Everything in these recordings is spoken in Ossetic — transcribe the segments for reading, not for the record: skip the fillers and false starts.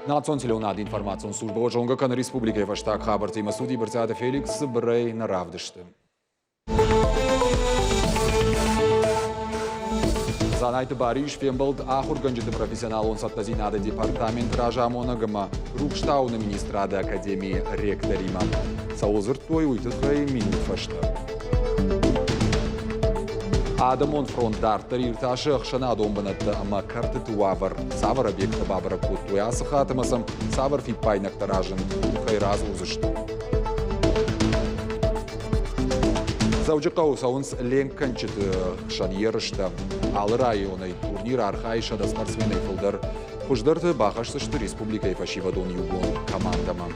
Национ телеуынады информацион службӕ зонгӕ кӕны республикӕйы фӕстаг хабӕрттимӕ студийы Брытъиаты Феликс цыбырӕй нӕ равдысты. Дзанайты Барис фембӕлд ахуыргӕнджыты профессионалон цӕттӕдзинады департаменты разамонӕг ӕмӕ Рухстауыны министрады академийы ректоримӕ. Цӕуыл дзырдтой, уый тыххӕй минут фӕстӕ. Адӕмон фронт дарддӕр иртасы ӕхсӕнадон бынӕттӕ ӕмӕ кӕртыты уавӕр. Цавӕр объекттӕ бабӕрӕг кодтой ацы хатт ӕмӕ сӕм цавӕр фиппаинӕгтӕ разынд, уый тыххӕй радзурдзысты. Дзӕуджыхъӕуы цӕуынц ленкгӕнджыты хсӕн ерыстӕ. Алы районӕй турнир архайы 100 спортсменӕй фылдӕр. Хуыздӕрты бахӕсдзысты республикӕйы фӕсивӕдон иугонд командӕмӕ.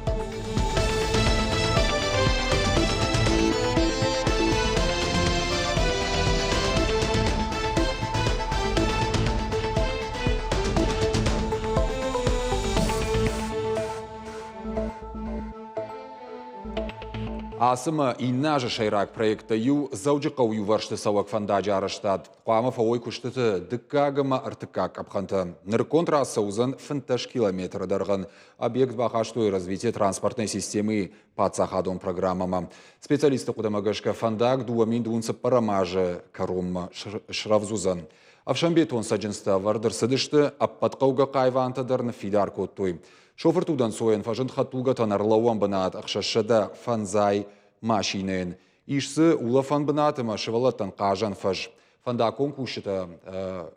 Ацы ӕмӕ иннӕ азы сӕйраг проекттӕй иу Дзӕуджыхъӕуы иувӕрсты цӕуӕг фӕндаджы арӕзтад. Хъуамӕ фӕуой куыстыты дыккаг ӕмӕ ӕртыккаг къӕпхӕнтӕ. Нырыккон трассӕ уыдзӕн 15 километры дӕргъӕн. Объект бахастой развитие транспортной системы паддзахадон программӕмӕ. Специалистты хъуыдымӕ гӕсгӕ фӕндаг 2024 азы кӕронмӕ срӕвдз уыдзӕн. Ӕфсӕнбетон цӕджындзтӕ ӕвӕрд ӕрцыдысты, ӕппӕт хъӕугӕ хъайвантӕ дӕр ныффидар кодтой. Шофырты удӕнцойӕн фӕзынд хӕдтулгӕтӕн ӕрлӕууӕн бынат 605 машинӕйӕн. Ис дзы улӕфӕн бынат ӕмӕ сывӕллӕттӕн хъазӕн фӕз. Фӕндаггон кусджытӕ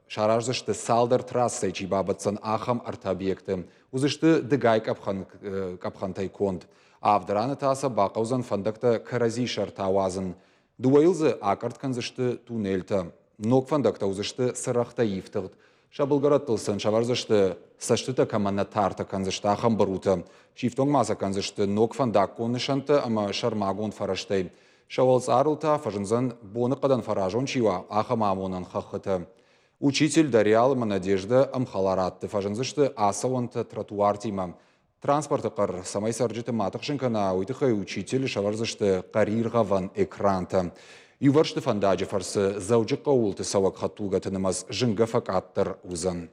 сараздзысты цалдӕр трассӕйы чи бабӕтдзӕн, ахӕм ӕртӕ объекты. Уыдзысты дыгай къӕпхӕнтӕй конд. Авд раны та сӕ бахъӕудзӕн фӕндӕгтӕ кӕрӕдзи сӕрты ауадзын. Дыууӕйыл дзы акъӕртт кӕндзысты туннелтӕ. Ног фӕндӕгтӕ уыдзысты цырӕгътӕй ифтыгъд. Сӕ былгӕрӕттыл сын сӕвӕрдзысты, цӕстытӕ кӕмӕн нӕ тартӕ кӕндзысты, ахӕм бырутӕ. Сифтонг ма сӕ кӕндзысты ног фӕндаггон нысӕнттӕ ӕмӕ сӕрмагонд фӕрӕзтӕй. Сӕ уӕлцъарыл та фӕзындзӕн, боныхъӕдӕн фӕразон чи уа, ахӕм амонӕн хӕххытӕ. Учитель Дарьял ӕмӕ Надежда ӕмхӕларадты фӕзындзысты ацӕуӕнтӕ тротуартимӕ. Транспорты хъӕр цӕмӕй цӕрджыты ма тыхсын кӕна, уый тыххӕй учителы сӕвӕрдзысты хъӕриргъӕвӕн экрантӕ. Иувӕрсты фӕндаджы фӕрцы Дзӕуджыхъӕуылты цӕуӕг хӕдтулгӕты нымӕц зынгӕ фӕкъаддӕр уыдзӕн.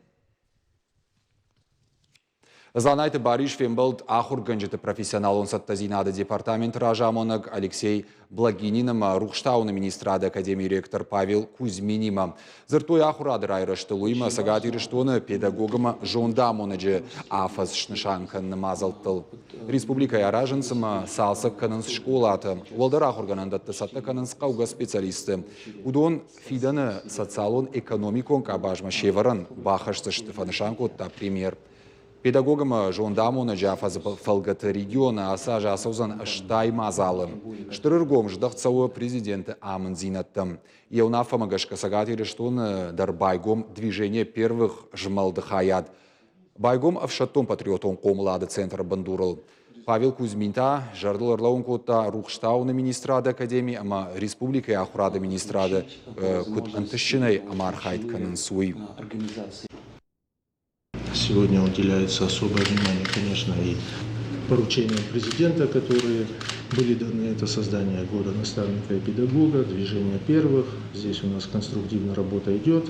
Дзанайты Барис фембӕлд ахуыргӕнджыты профессионалон цӕттӕдзинады департаменты разамонӕг Алексей Благинин ӕмӕ Рухстауыны министрады академийы ректор Павел Кузьминимӕ. Дзырдтой ахуырады райрӕзтыл, уыимӕ Цӕгат Ирыстоны педагог ӕмӕ зондамонӕджы афӕдз снысан кӕныны мадзӕлттыл. Республикӕйы аразынц ӕмӕ цалцӕг кӕнынц скъолатӕ, уӕлдӕр ахуыргӕнӕндӕтты цӕттӕ кӕнынц хъӕугӕ специалистты. Уыдон фидӕны социалон-экономикон къабазмӕ се вӕрӕн бахӕсдзысты, фӕнысан кодта премьер. Педагог ӕмӕ зондамонӕджы афӕдзы фӕлгӕты регионы ацы аз ацӕудзӕн 80 мадзалы. Стыр ӕргом здӕхт цӕуы президенты амынддзинӕдтӕм. Йӕ уынаффӕмӕ гӕсгӕ Цӕгат Ирыстоны дӕр байгом «Движение первых» змӕлды хайад. Байгом ӕфсӕддон-патриотон хъомылады центры бындурыл. Павел Кузьмин та зӕрдыл ӕрлӕууын кодта Рухстауыны министрады академи ӕмӕ республикӕйы ахуырады министрады куыд ӕнтыстджынӕй ӕмархайд кӕнынц, уый. Сегодня уделяется особое внимание, конечно, и поручениям президента, которые были даны, это создание года наставника и педагога, движение первых. Здесь у нас конструктивная работа идет.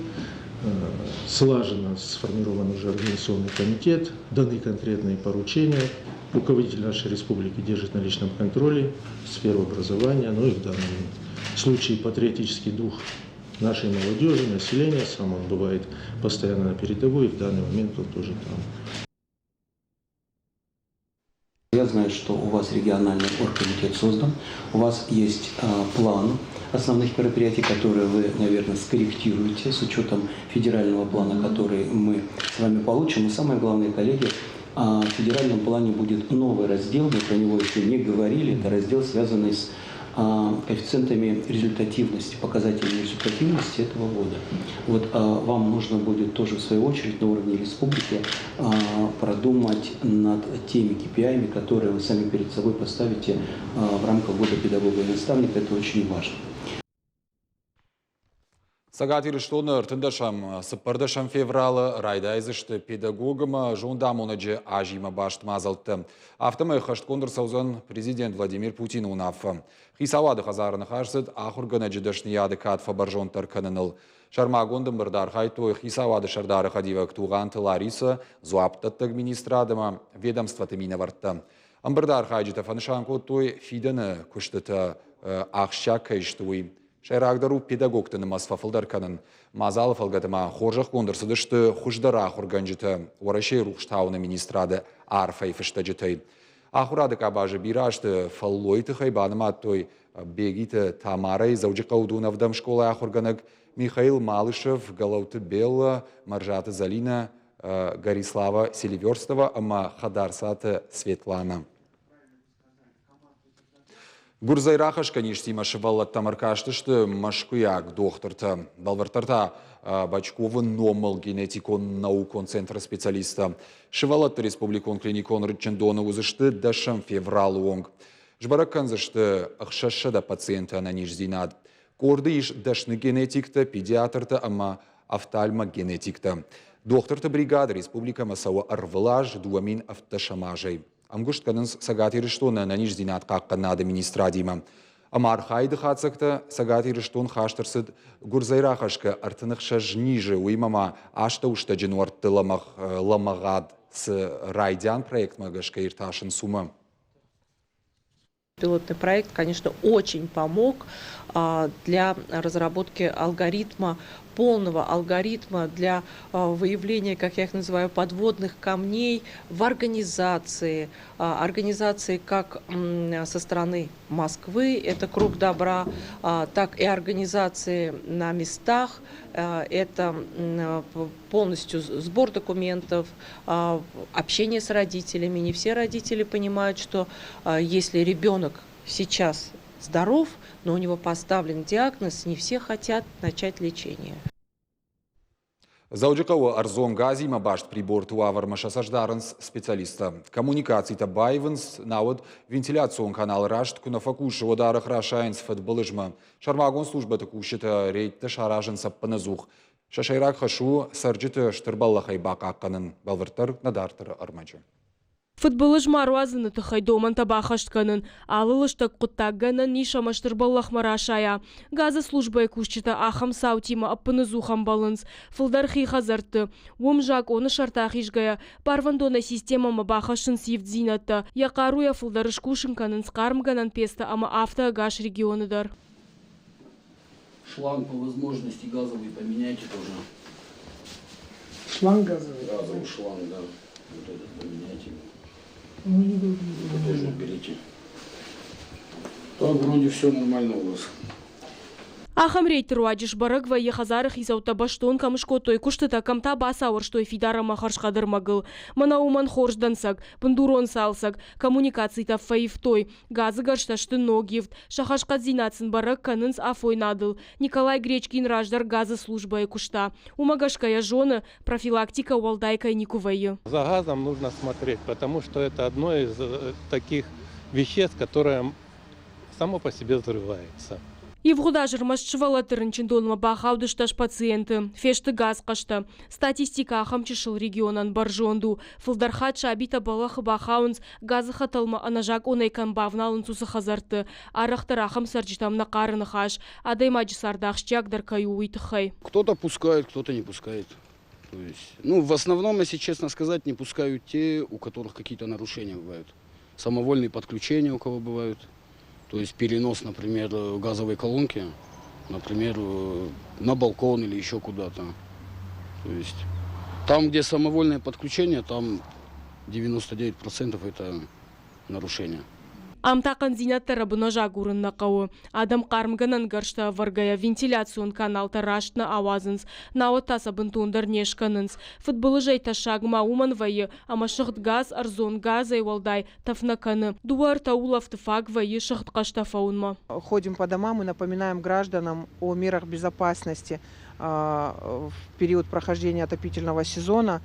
Слаженно сформирован уже организационный комитет, даны конкретные поручения. Руководитель нашей республики держит на личном контроле сферу образования, ну и в данном случае патриотический дух нашей молодежи, населения. Сам он бывает постоянно на передовой, и в данный момент он тоже там. Я знаю, что у вас региональный оргкомитет создан, у вас есть план основных мероприятий, которые вы, наверное, скорректируете с учетом федерального плана, который мы с вами получим. И самое главное, коллеги, в федеральном плане будет новый раздел, мы про него еще не говорили, это раздел, связанный с коэффициентами результативности, показателями результативности этого года. Вот вам нужно будет тоже в свою очередь на уровне республики продумать над теми KPI, которые вы сами перед собой поставите в рамках года педагога и наставника. Это очень важно. Цӕгат Ирыстоны ӕртындӕсӕм, цыппӕрдӕсӕм февралы райдайдзысты педагог ӕмӕ зондамонӕджы азимӕ баст мадзӕлттӕ. Афтӕмӕй хӕстгонд ӕрцӕудзӕн президент Владимир Путины уынаффӕ. Хицауады хӕдзары ныхас цыд ахуыргӕнӕджы дӕсныйады кад фӕбӕрзонддӕр кӕныныл. Сӕрмагонд ӕмбырды архайдтой хицауады сӕрдары хӕдивӕг Тугъанты Ларисӕ, дзуапдӕттӕг министрад ӕмӕ ведомствоты минӕвӕрттӕ. Ӕмбырды архайджытӕ фӕнысан кодтой, фидӕны куыстытӕ ахсджиаг кӕй сты, уый. Сӕйрагдӕр у педагогты нымӕц фӕфылдӕр кӕнын. Мадзалы фӕлгӕты ма хорзӕхгонд ӕрцыдысты хуыздӕр ахуыргӕнджытӕ Уӕрӕсейы рухстауыны министрады арфӕйы фыстӕджытӕй. Ахуырады къабазы бирӕ азты фӕллойы тыххӕй банымадтой Бегиты Тамарӕйы Дзӕуджыхъӕуы дунӕвдӕм скъолайы ахуыргӕнӕг Михаил Малышев, Гӕлӕуты Белла, Мӕрзаты Зӕлинӕ, Горислава Селиверстова ӕмӕ Хӕдарцаты Светланӕ. Гуырдзӕй рахӕсгӕ низтимӕ сывӕллӕттӕм ӕркастысты мӕскуыйаг дохтыртӕ. Бӕлвырддӕр та Бочковы номыл генетикон наукон центры специалисттӕ. Сывӕллӕтты республикон клиникон рынчындоны уыдзысты дӕсӕм февралы онг. Сбӕрӕг кӕндзысты 600 пациенты ӕнӕниздзинад. Къорды ис дӕсны генетиктӕ, педиатртӕ ӕмӕ офтальмогенетиктӕ. Дохтырты бригад республикӕмӕ цӕуы ӕрвылаз 2017 азӕй. Ӕмгуыст кӕнынц Цӕгат Ирыстоны ӕнӕниздзинад хъахъхъӕнынады министрадимӕ. Ӕмӕ архайды хатдзӕгтӕ Цӕгат Ирыстон хаст ӕрцыд гуырдзӕй рахӕсгӕ 36 низы, уыимӕ ма астӕуыстӕджы нуӕртты лӕмӕгъад цы райдиан проектмӕ гӕсгӕ иртасынц, уымӕ. Пилотный проект, конечно, очень помог для разработки алгоритма, полного алгоритма для выявления, как я их называю, подводных камней в организации. Организации как со стороны Москвы, это круг добра, так и организации на местах, это полностью сбор документов, общение с родителями. Не все родители понимают, что если ребенок сейчас здоров, но у него поставлен диагноз, не все хотят начать лечение. Дзӕуджыхъӕуы ӕрдзон газимӕ баст приборты уавӕрмӕ сӕ цӕст дарынц специалисттӕ. Коммуникацитӕ баивынц, науӕд вентиляцион канал раст куы нӕ фӕкусы, уӕд арӕх расайынц фыдбылызмӕ. Сӕрмагонд службӕты кусджытӕ рейдтӕ саразынц ӕппынӕдзух. Сӕ сӕйраг хӕс у цӕрджыты стыр бӕллӕхӕй бахъахъхъӕнын, бӕлвырддӕр нӕ дарддӕры ӕрмӕджы. Фыдбылыз ма руадзыны тыххӕй домӕнтӕ баххӕст кӕнын алы лыстӕг хъуыддаг гӕнӕн ис ӕмӕ стыр бӕллӕхмӕ расайа. Газы службӕйы кусджытӕ ахӕм цаутимӕ ӕппыныдзух ӕмбӕлынц, фылдӕр хи хӕдзӕртты. Уым закъоны сӕрты ахизгӕйӕ, барвӕндонӕй системӕмӕ бахӕссынц ивддзинӕдтӕ, йӕ хъаруйӕ фылдӕр скусын кӕнынц хъармгӕнӕн пецтӕ ӕмӕ афтӕ ӕгас регионы дӕр. Шланг по возможности газовый поменяйте тоже. Шланг газовый? Газовый шланг, да. Вот этот поменяйте. Ну, это тоже уберите. Так вроде все нормально у вас. Ахӕм рейдты руаджы сбӕрӕг вӕййы хӕдзары хицӕуттӕ бӕстон кӕм скодтой куыстытӕ, кӕм та бацауӕрстой фидар ӕмӕ хӕрзхъӕд ӕрмӕгыл. Мӕнӕ уымӕн хорз дӕнцӕг, бындурон цалцӕг, коммуникацитӕ фӕивтой, газы гӕрзтӕ сты ног ивд, сӕ хӕрзхъӕддзинад сын бӕрӕг кӕнынц афойнадыл. Николай Гречкин раздӕр газы службӕйы куыста. Уымӕ гӕсгӕ йӕ зоны, профилактикӕ уӕлдай кӕй никуы вӕййы. За газом нужно смотреть, потому что это одно из таких веществ, которое само по себе взрывается. Ивгъуыд аз ӕрмӕст сывӕллӕтты рынчындонмӕ бахаудысты пациенты, фесты газхъӕстӕ. Статистикӕ ахӕм чысыл регионӕн бӕрзонд у. Фылдӕр хатт сабитӕ бӕлӕхы бахауынц, газы хӕтӕлмӕ ӕнӕзакъонӕй кӕм бавналынц, уыцы хӕдзӕртты. Арӕхдӕр ахӕм цӕрджытӕм нӕ хъары ныхас, адӕймаджы цард ахсджиагдӕр кӕй у, уый тыххӕй. Кто-то пускает, кто-то не пускает. То есть, ну, в основном, если честно сказать, не пускают те, у которых какие-то нарушения бывают. Самовольные подключения у кого бывают. То есть перенос, например, газовой колонки, например, на балкон или еще куда-то. То есть там, где самовольное подключение, там 99% это нарушение. Ам та хъӕндзинӕдтӕ рӕбынӕз агурын нӕ хъӕуы. Адӕм хъармгӕнӕн гӕрзтӕ ӕвӕргӕйӕ вентиляцион каналтӕ раст нӕ ауадзынц, науӕд та сӕ бынтондӕр не скӕнынц. Фыдбылызӕй тӕссаг ма уымӕн вӕййы, ӕмӕ сыгъд газ ӕрдзон газӕй уӕлдай тӕф нӕ кӕны. Дыууӕ-ӕртӕ улӕфты фаг вӕййы сыгъд хъӕстӕ фӕуынмӕ. Ходим по домам и напоминаем гражданам о мерах безопасности в период прохождения отопительного сезона.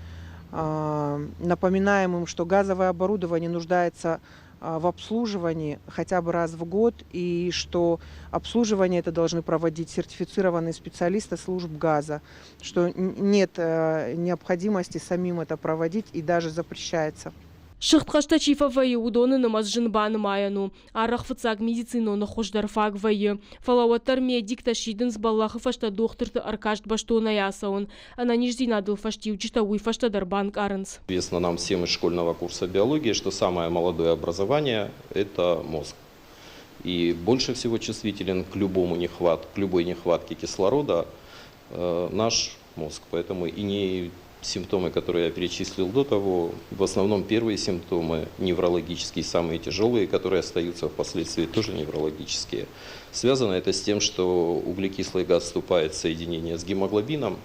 Напоминаем им, что газовое оборудование нуждается в обслуживании хотя бы раз в год и что обслуживание это должны проводить сертифицированные специалисты служб газа, что нет необходимости самим это проводить и даже запрещается. Сыгъдхъӕстӕ чи фӕвӕййы, уыдоны нымӕц зын банымайӕн у. Арӕх фыццаг медицинон ӕххуыс дӕр фаг вӕййы. Фӕлӕ уӕддӕр медиктӕ сидынц бӕллӕхы фӕстӕ дохтырты ӕркаст бӕстонӕй ацӕуын. Ӕнӕниздзинадыл фӕстиуджытӕ уый фӕстӕ дӕр банкъарынц. Известно нам всем из школьного курса биологии, что самое молодое образование – это мозг. И больше всего чувствителен к, любому нехват, к любой нехватке кислорода наш мозг. Поэтому и не симптомы, которые я перечислил до того, в основном первые симптомы неврологические, самые тяжелые, которые остаются впоследствии тоже неврологические. Связано это с тем, что углекислый газ вступает в соединение с гемоглобином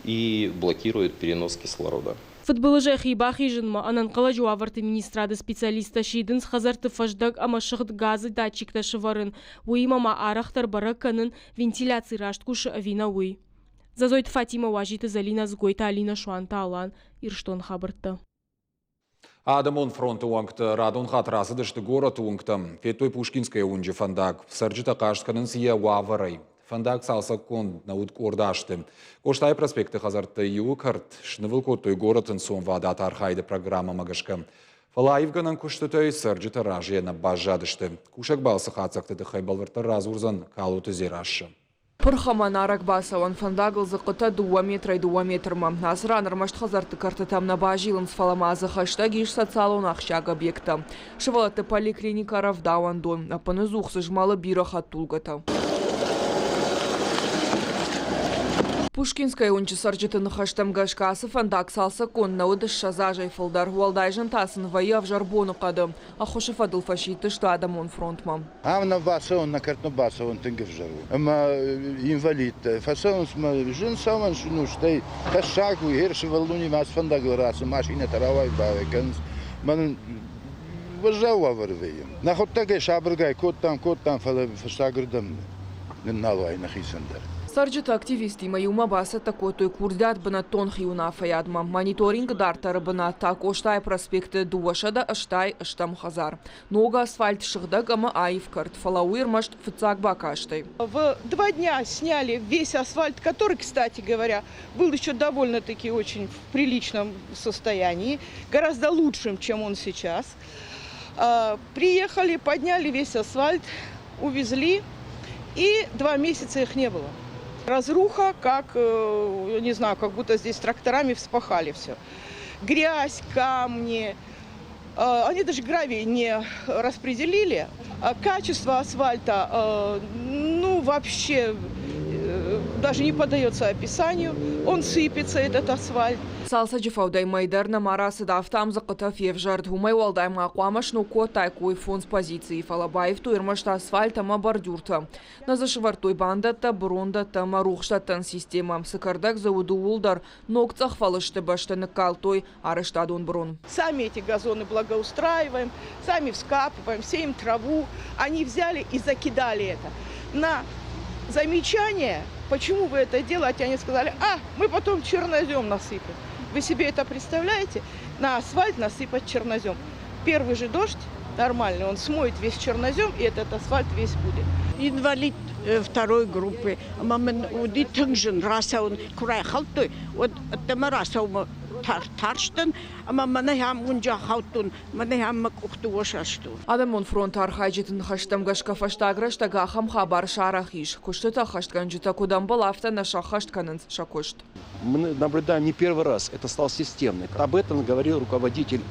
и блокирует перенос кислорода. Фыдбылызӕй хи бахизынмӕ ӕнӕнхъӕлӕджы уавӕрты министрады специалисттӕ сидынц хӕдзӕртты фӕздӕг ӕмӕ сыгъд газы датчиктӕ сывӕрын, уыимӕ ма арӕхдӕр бӕрӕг кӕнын, вентиляци раст кусы ӕви нӕ, уый. Зазойты Фатимӕ, Уазиты Зӕлинӕ, Дзгойты Алинӕ, Суанты Алан, Ирыстон хабӕрттӕ. Адӕмон фронты уӕнгтӕ радон хатт рацыдысты горӕты уынгтӕм, федтой Пушкинская уынджы фӕндаг. Цӕрджытӕ хъаст кӕнынц йӕ уавӕрӕй. Фӕндаг цалцӕггонд нӕ уыд къорд азты. Къостайы проспекты хӕдзӕрттӕй иуы кӕрт снывыл кодтой горӕты ӕнцонвадат архайды программӕмӕ гӕсгӕ. Фӕлӕ аивгӕнӕн куыстытӕй цӕрджытӕ разыйӕ нӕ баззадысты. Кусӕг балцы хатдзӕгты тыххӕй бӕлвырддӕр радзурдзӕн Калоты Дзерассӕ. Пырх ӕмӕ нарӕг бацӕуӕн фӕндагыл дзыхъхъытӕ 2 метрӕй 2 метрмӕ. Ацы ран ӕрмӕст хӕдзӕртты кӕртытӕм нӕ базилынц, фӕлӕ ма дзы хӕстӕг ис социалон ахсджиаг объекттӕ. Сывӕллӕтты поликлиникӕ, рӕвдауӕндон. Ӕппынӕдзух дзы змӕлы бирӕ хӕдтулгӕтӕ. Пушкинская уынджы цӕрджыты ныхӕстӕм гӕсгӕ ацы фӕндаг цалцӕггонд нӕ уыд 20 азӕй фылдӕр. Уӕлдай зын та сын вӕййы ӕвзӕр боныхъӕды. Ӕххуысы фӕдыл фӕсидтысты адӕмон фронтмӕ. Ам нӕ бацӕуӕн, нӕ кӕртмӕ бацӕуӕн тынг ӕвзӕр у. Ӕмӕ инвалидтӕ фӕцӕуынц мӕ зын цӕуӕн сын у, стӕй тӕссаг у, гъер сывӕллонимӕ ацы фӕндагыл рацу, машинӕтӕ рауай-бауай кӕнынц. Мӕн уӕззау уавӕры вӕййӕм. Нӕхуыдтӕг ӕй сабыргай кодтам, кодтам, фӕлӕ фӕстагырдӕм нын нал уайы нӕхицӕн дӕр. Цӕрджыты активисттимӕ иумӕ бацӕттӕ кодтой курдиат бынӕттон хиуынаффӕйадмӕ. Мониторингы дарддӕры бынат та Къостайы проспекты 288-ӕм хӕдзар. Ног асфальт сыгъдӕг ӕмӕ аив кӕрт, фӕлӕ уый ӕрмӕст фыццаг бакастӕй. В 2 дня сняли весь асфальт, который, кстати говоря, был еще довольно-таки очень в приличном состоянии, гораздо лучшим, чем он сейчас. Приехали, подняли весь асфальт, увезли, и 2 месяца их не было. Разруха, как, не знаю, как будто здесь тракторами вспахали все. Грязь, камни, они даже гравий не распределили. А качество асфальта, ну, вообще даже не поддается описанию. Он сыпется, этот асфальт. Цалцӕджы фӕудӕй мӕй дӕр нӕма рацыд, афтӕ ам дзыхъхъытӕ февзӕрд. Уымӕй уӕлдай ма хъуамӕ сног кодтаиккой фондз позицийы, фӕлӕ баивтой ӕрмӕст асфальт ӕмӕ бордюртӕ. Нӕ дзы сӕвӕрдтой бандӕттӕ, бырондӕттӕ ӕмӕ рухсдӕттӕн системӕ. Цы кӕрдӕг дзы уыд, ууыл дӕр ног цъӕх фӕлысты бӕсты ныккалдтой арӕзтадон бырон. Сами эти газоны благоустраиваем, сами вскапываем, сеем траву. Они взяли и закидали это. На замечание, почему вы это делаете, они сказали: «А, мы потом чернозем насыпем». Вы себе это представляете? На асфальт насыпать чернозем. Первый же дождь нормальный, он смоет весь чернозем, и этот асфальт весь будет. Инвалид второй группы. Ӕмӕ мын уыди тынг зын рацӕуын. Куы райхӕлдтой, уӕд ӕддӕмӕ рацӕуынмӕ тарстӕн ӕмӕ мӕнӕ ам уынджы ахаудтон, мӕнӕ ам мӕ къухты осастон. Адӕмон фронты архайджыты ныхӕстӕм гӕсгӕ фӕстаг рӕстӕг ахӕм хабар сарӕх ис. Куыстытӕ ӕххӕстгӕнджытӕ куыд ӕмбӕлы, афтӕ нӕ сӕххӕст кӕнынц сӕ куыст. Мы наблюдаем не первый раз, это стало системно. Об этом говорил руководитель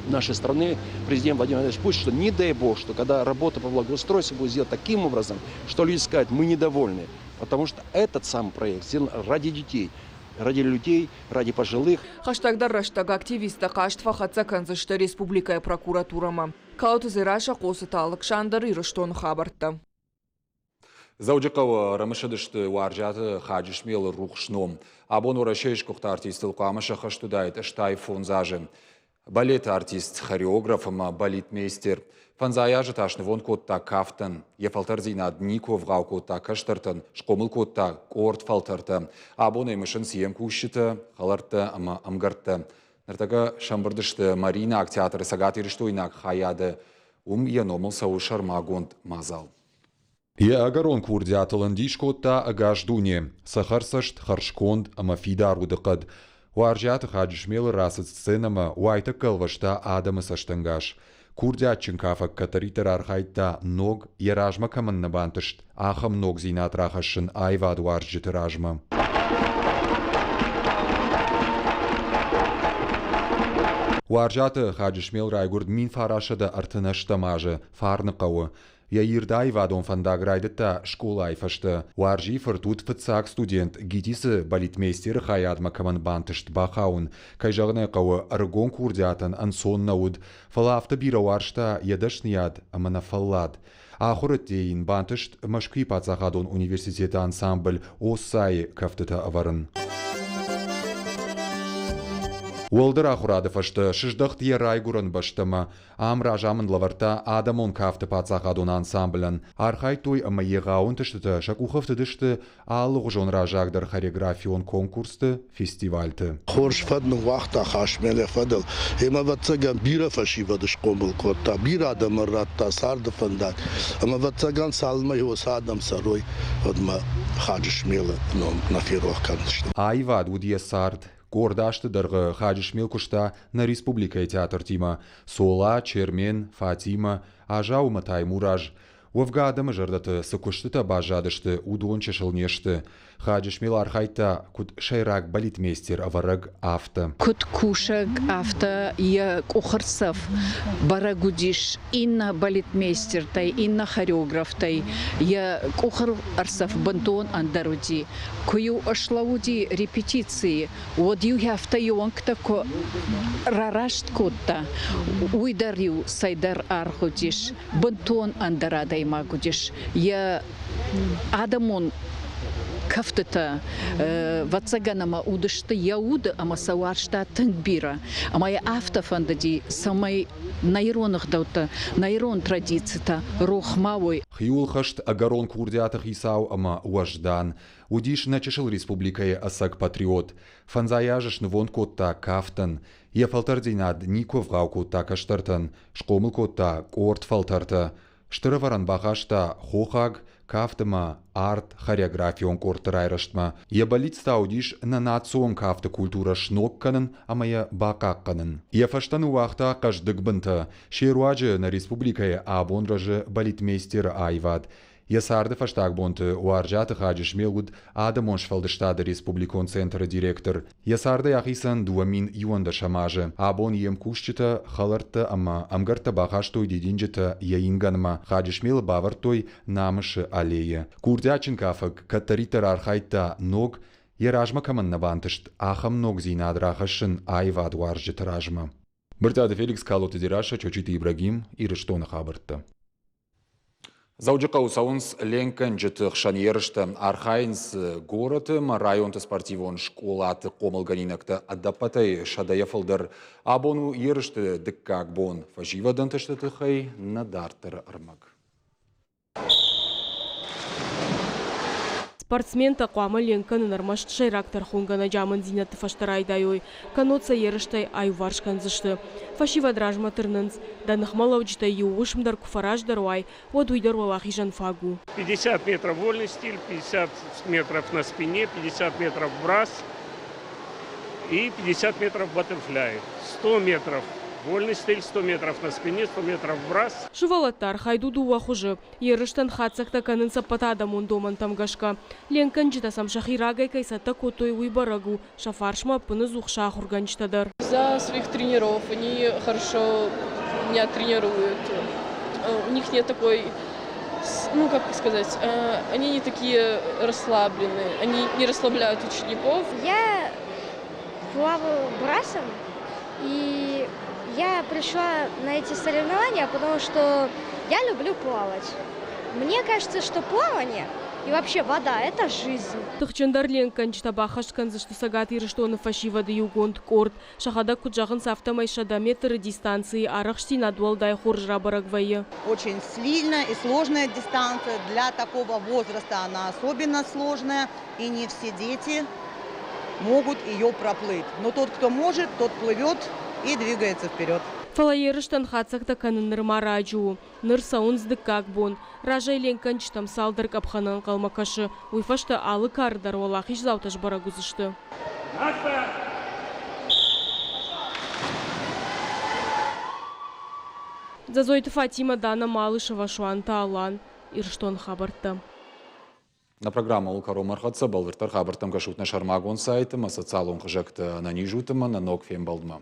нашей страны, президент Владимир Владимирович Путин, что не дай бог, что когда работа по благоустройству будет сделана таким образом, что люди скажут: «Мы недовольны», потому что этот сам проект сделан ради детей, ради людей, ради пожилых. Хӕстӕгдӕр рӕстӕг активисттӕ хъаст фӕхӕццӕ кӕндзысты республикӕйы прокуратурӕмӕ. Калоты Дзерассӕ, Хъоцыты Алыксандр, Ирыстоны хабӕрттӕ. Дзӕуджыхъӕуы ӕрӕмысыдысты Уарзиаты Хаджысмелы рухс ном. Абон Уӕрӕсейы сгуыхт артистыл хъуамӕ сӕххӕст уыдаид 85 азы. Балеты артист, хореограф ӕмӕ балетмейстер. Фӕндзай азы та снывонд кодта кафтӕн. Йӕ фӕлтӕрдзинад никуы ӕвгъау кодта кӕстӕртӕн, схъомыл кодта къорд фӕлтӕртӕ. Абон ӕй мысынц йе мкусджытӕ, хӕлӕрттӕ ӕмӕ ӕмгӕрттӕ. Ныртӕккӕ сӕмбырд сты Мариинаг театры цӕгатирыстойнаг хайады. Уым йӕ номыл цӕуы сӕрмагонд мадзал. Йӕ ӕгӕрон курдиатыл ын дис кодта ӕгас дуне, цӕхӕрцӕст, хӕрзконд ӕмӕ фидар удыхъӕд. Уарзиаты Хаджысмелы рацыд сценӕмӕ, уайтӕккӕ ӕлвӕста адӕмы цӕстӕнгас. Курдиатджын кафӕг кӕддӕриддӕр архайдта ног, йӕ размӕ кӕмӕн нӕ бантыст, ахӕм ногдзинад рахӕссын аивадуарзджыты размӕ. Уарзиаты Хаджысмел райгуырд 1938 азы Фарныхъӕуы. Йӕ ирд аивадон фӕндаг райдыдта скъолайы фӕстӕ. Уарзийы фырт уыд фыццаг студент, ГИТИС-ы балетмейстеры хайадмӕ кӕмӕн бантыст бахауын. Кӕй зӕгъын ӕй хъӕуы, ӕрыгон курдиатӕн ӕнцон нӕ уыд, фӕлӕ афтӕ бирӕ уарзта йӕ дӕсныйад ӕмӕ нӕ фӕллад. Ахуыры ӕдде йын бантыст Мӕскуыйы паддзахадон университеты ансамбль «Оссайы» кӕфтытӕ ӕвӕрын. Уӕлдӕр ахуырады фӕстӕ сыздӕхт йӕ райгуырӕн бӕстӕмӕ. Ам разамынд лӕвӕрдта адӕмон кафты паддзахадон ансамблӕн. Архайдтой ӕмӕ егъау ӕнтыстытӕ сӕ къухы ӕфтыдысты алыгъуызон раззагдӕр хореографион конкурсты, фестивальты. Хорз фӕд ныууагъта Хасмелы фӕдыл. Ӕмӕ, ӕвӕццӕгӕн, бирӕ фӕсивӕд схъомыл кодта, бирӕ адӕмӕн радта царды фӕндаг. Ӕмӕ, ӕвӕццӕгӕн, цалынмӕ уыцы адӕм цӕрой, уӕдмӕ Хаджысмелы ном нӕ ферох кӕндзысты. Аивад уыд йӕ цард. Къорд азты дӕргъы Хаджысмел куыста нӕ республикӕйы театртимӕ Цола, Чермен, Фатимӕ, Азау ӕмӕ Таймураз. Уӕвгӕ адӕмы зӕрдӕты цы куыстытӕ баззадысты, уыдон чысыл не сты. Хаджысмел архайдта, куыд сӕйраг балетмейстер-ӕвӕрӕг, афтӕ. Куыд кусӕг, афтӕ йӕ къухырцӕф бӕрӕг уыдис иннӕ балетмейстертӕй, иннӕ хореографтӕй. Йӕ къухырцӕф бынтон ӕндӕр уыди. Куы-иу ӕслӕууыди репетицийы, уӕд-иу афтӕ йе уӕнгтӕ куы рараст кодта, уый дӕр-иу цӕйдӕр аргъ уыдис, бынтон ӕндӕр адӕймаг уыдис. Йӕ адӕмон кӕфтытӕ, ӕвӕццӕгӕн, ӕмӕ уыдысты йӕ уды ӕмӕ сӕ уарзта тынг бирӕ. Ӕмӕ йӕ афтӕ фӕндыди, цӕмӕй нӕ ирон ӕгъдӕуттӕ, нӕ ирон традицитӕ рох ма уой. Хиуылхӕст ӕгӕрон курдиаты хицау ӕмӕ уӕздан. Уыдис нӕ чысыл республикӕйы ӕцӕг патриот. Фӕндзай азы снывонд кодта кафтӕн. Йӕ фӕлтӕрддзинад никуы ӕвгъау кодта кӕстӕртӕн, схъомыл кодта къорд фӕлтӕртӕ. Стыр ӕвӕрӕн бахаста хохаг, кафт ӕмӕ арт хореографион къордты райрӕзтмӕ. Йӕ бӕллиц та уыдис нӕ национ кафты культурӕ сног кӕнын ӕмӕ йӕ бахъахъхъӕнын. Йӕ фӕстӕ ныууагъта хъӕздыг бынтӕ. Се руаджы нӕ республикӕйы абон рӕзы балетмейстеры аивад. Йӕ царды фӕстаг бонты Уарзиаты Хаджысмел уыд Адӕмон сфӕлдыстады республикон центры директор. Йӕ цардӕй ахицӕн 2011 азы. Абон йе мкусджытӕ, хӕлӕрттӕ ӕмӕ ӕмгӕрттӕ бахастой дидинджытӕ йӕ ингӕнмӕ. Хаджысмелы бавӕрдтой Намысы аллейы. Курдиатджын кафӕг кӕддӕриддӕр архайдта ног, йӕ размӕ кӕмӕн нӕ бантыст, ахӕм ногдзинад рахӕссын аивадуарзджыты размӕ. Брытъиаты Феликс, Калоты Дзерассӕ, Чочиты Ибрагим, Ирыстоны хабӕрттӕ. Дзӕуджыхъӕуы цӕуынц ленкгӕнджыты хсӕн ерыстӕ. Архайынц горӕты ӕмӕ районты спортивон скъолаты хъомылгӕнинӕгтӕ ӕдӕппӕтӕй сӕдӕйӕ фылдӕр. Абон у ерысты дыккаг бон. Фӕсивӕд ӕнтысты тыххӕй нӕ дарддӕры ӕрмӕг. Спортсментӕ хъуамӕ ленк кӕнын ӕрмӕст сӕйраг тӕрхонгӕнӕджы амынддзинӕдты фӕстӕ райдайой, кӕннод сӕ ерыстӕй аиуварс кӕндзысты. Фӕсивӕд размӕ тырнынц. Дӕ ныхмӕлӕуджытӕй иу уысм дӕр куы фӕраздӕр уай, уӕд уый дӕр уӕлахизӕн фаг у. 50 метров вольный стиль, 50 метров на спине, 50 метров брасс и 50 метров баттерфляй. 100 метров вольный стиль, 100 метров на спине, 100 метров брасс. Сывӕллӕтты архайд у дыууӕ хуызы. Ерыстӕн хатдзӕгтӕ кӕнынц ӕппӕтадӕмон домӕнтӕм гӕсгӕ. Ленкгӕнджытӕ сӕм сӕхи рагӕй кӕй цӕттӕ кодтой, уый бӕрӕг у, сӕ фарсмӕ ӕппыныдзух сӕ ахуыргӕнджытӕ дӕр. За своих тренеров они хорошо меня тренируют. У них нет такой, ну как сказать, они не такие расслабленные, они не расслабляют учеников. Я плаваю брасом, и я пришла на эти соревнования, потому что я люблю плавать. Мне кажется, что плавание и вообще вода – это жизнь. Тыхджындӕр ленкгӕнджытӕ баххӕст кӕндзысты Цӕгат Ирыстоны фӕсивӕды иугонд къорд. Сӕхӕдӕг куыд зӕгъынц, афтӕмӕй 100 метры дистанцийы арӕхстдзинад уӕлдай хорз рабӕрӕг вӕййы. Очень сильная и сложная дистанция. Для такого возраста она особенно сложная. И не все дети могут ее проплыть. Но тот, кто может, тот плывет и двигается вперед. Фӕлӕ ерыстӕн хатдзӕгтӕ кӕнын нырма раджы у. Ныр цӕуынц дыккаг бон. Разӕй ленкгӕнджытӕм цалдӕр къӕпхӕны ӕнхъӕлмӕ кӕсы. Уый фӕстӕ алы кары дӕр уӕлахиздзаутӕ сбӕрӕг уыдзысты. Наша! Дзӕдзойты Фатимӕ, Дана Малышева, Суанты Алан, Ирыстоны хабӕрттӕ. Нӕ программӕ кӕронмӕ ӕрхӕццӕ, бӕлвырддӕр хабӕрттӕм кӕсут нӕ сӕрмагонд сайты ӕмӕ социалон хызӕгты. Ӕнӕниз ут ӕмӕ нӕ ног фембӕлдмӕ.